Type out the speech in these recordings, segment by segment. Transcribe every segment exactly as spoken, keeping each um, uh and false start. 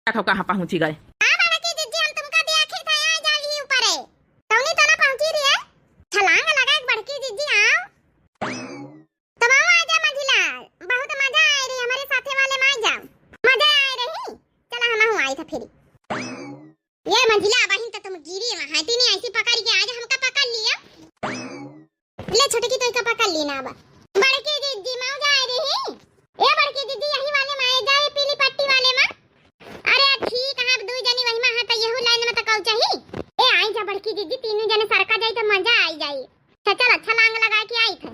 देखो कहाँ पहुँची गए। आ बड़की जिज्जी, हम तुमका देखी थे, आ जाली ही ऊपरे। तौनी तो ना पहुँची रही है। छलांग लगा एक बड़की जिज्जी, आओ। तब आओ, आजा मंझिला, बहुत मजा आए रही हमरे साथे वाले में, आ जाओ। मजा आए रही, चला हम हूँ आई था फिर। ये मंझिला बहिन, तो तुम गिरी वहाँ, तीनी ऐसी पकड़ के आज हमका पकड़ लिया। ले छोटकी, तो इका पकड़ ली ना अब। बड़की जिज्जी, मौज आए रही। ए बड़की जिज्जी, यही वाले में आ जाए, पीली पट्टी वाले में। अरे ठीक है, अब दुई जनी वही में है, तो यहू लाइन में तो कहू चाही। ए आई जा बड़की जिज्जी, तीनों जने सरका जाई तो मजा आई जाई। तो चल, अच्छा लांग लगा के आई थे।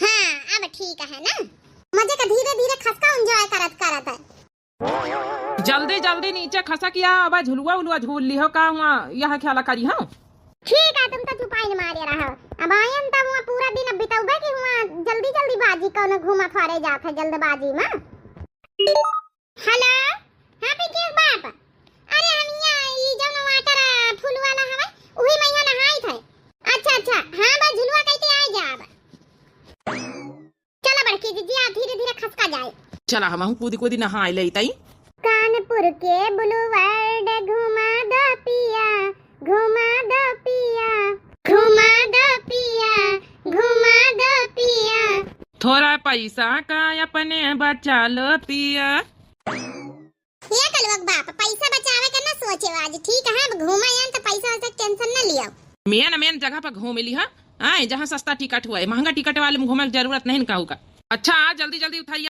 हाँ, अब ठीक है ना, मजे का धीरे धीरे खसका enjoy करत करत है। जल्दी जल्दी नीचे खसक या, अब झुलुआ उलुआ झूल ली हो का हुआ, यह ख्याल करी हो। ठीक है, तुम तो चुपाई मारे रहो, अब आयन तब हुआ पूरा दिन अब बितौबे कि हुआ जल्दी जल्दी बाजी कौनो घूमा फरे जात है जल्दबाजी में। हेलो, हाँ पिंकी के बाप, अरे हम यहाँ ई जौन वाटर फूल वाला हवे, उही में यहाँ नहाई थे। अच्छा अच्छा, हाँ बस झुलुआ कहते आ जाब। चला बड़की जिज्जी, आ धीरे धीरे खसका जाए। चला हमहू कूदी कूदी नहाई ले तई। कानपुर के बुलवर्ड घुमा दो पिया, घुमा दो पिया, घुमा दो पिया, घुमा दो पिया। थोड़ा पैसा का अपने बचा लो पिया। ये कलुआ के बाप, पैसा बचावे के ना सोचे आज, ठीक है? अब घूमा यान तो पैसा वैसा के tension ना लिया। मेन मेन जगह पर घूम लिहा, आए जहाँ सस्ता टिकट हुआ है, महंगा टिकट वाले में घूमे के जरूरत नहीं कहू का। अच्छा आ जल्दी जल्दी उठाइए।